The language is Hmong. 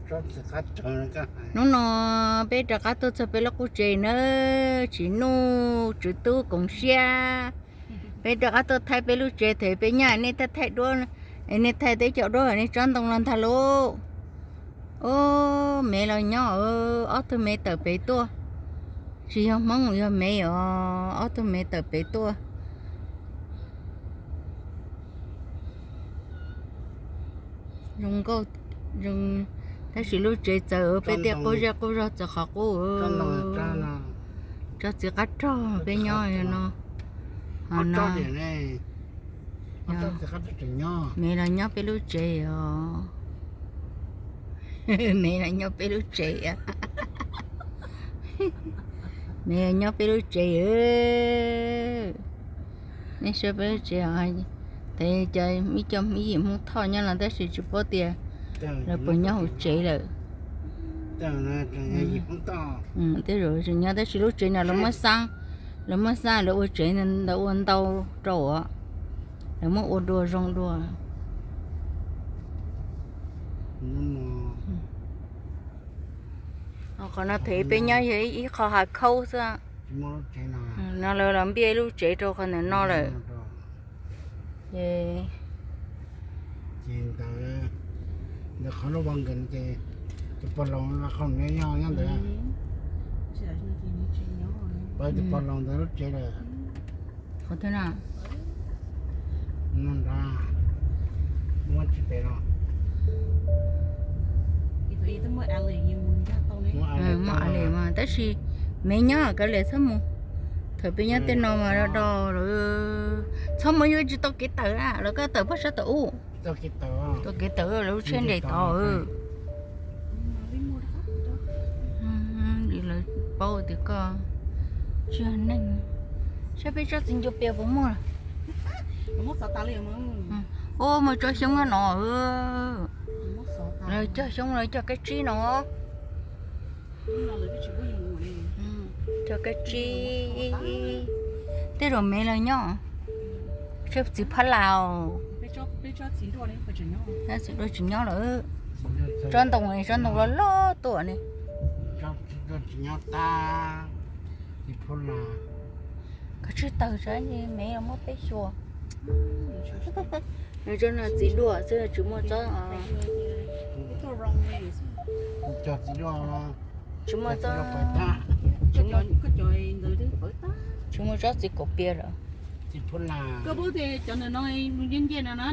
Hnub no peb rov qab tuaj txog peb lub qub tsev na, Tsim Nuj, Tswv Tub, koom siab. Peb rov qab tuaj thaij peb lub tsev thaum peb nyob, nej thaij thaij duab, nej thaij teb chaws duab, nej tsob ntoo los ntag lauj. Ub, Mev los nyob, ob tug Mev tawm pem tuaj. Tsis yog Hmoob, yog Mev os, ob tug Mev tawm pem tuaj. Zoo nkauj, zoo, tab sis lub tsev txawv, peb tiaj qub zej qub zog txawv qhov qub. Tsob txiv qab rog peb nyob no. Mev los nyob peb lub tsev os. Mev los nyob peb lub tsev. Mev los nyob peb lub tsev. Nej saib peb lub tsev, tes cov ib co hmib yim Hmoob Thoj nyob no tab sis tsis paub tias lawv puas nyob hauv tsev lawm. Tej zaum tseem nyob tab sis lub tsev no lawv muab xab, lawv muab xab lawv ua tsev ntawd ua ntau rau os, lawv muab ua dua zoo dua. Qhov no them peb nyob yog ib qho hav khaub xwb. No lawv los npiaj lub tsev rau qhov ntawm no lawm. Ces ntawd, ntawd qhov lub va nkees ces tus pog laus qhov nyob nyob ntawd, pab tus pog laus ntawd lub tsev lawm. Qhov twg na? Muaj tsis pem no. Muaj ali mas, tab sis Mev nyob kav liam txhob mus. Thaum peb nyob tej no mas do do lawm, txhob mus, yuav tsis tau kev tawm na, lawv koj tawm puag sab tawm ub. Tau kev tawm lawv lub tsheb nres tod. Lawv paub tias koj tsis yog neeg. Saib peb tsob txiv ncuav pias puas muaj. Ub, muaj tsob xyoob no. Lawv cog xyoob, lawv cog kab tsib no. Cog kab tsib. Tej zaum Mev los nyob. Tsob txiv phab las. Txiv duaj tsis nyob lawm. Tsob ntoo, tsob ntoo loj loj tuaj ne. Koj tsib taws saib Mev los muab peb xyuas. Tsob no txiv duaj xwb, tsis muaj tsob, tsis muaj tsob, tsis muaj tsob txiv kaum pias lawm. Koj paub tias cov ntawm no nws nce nce no na.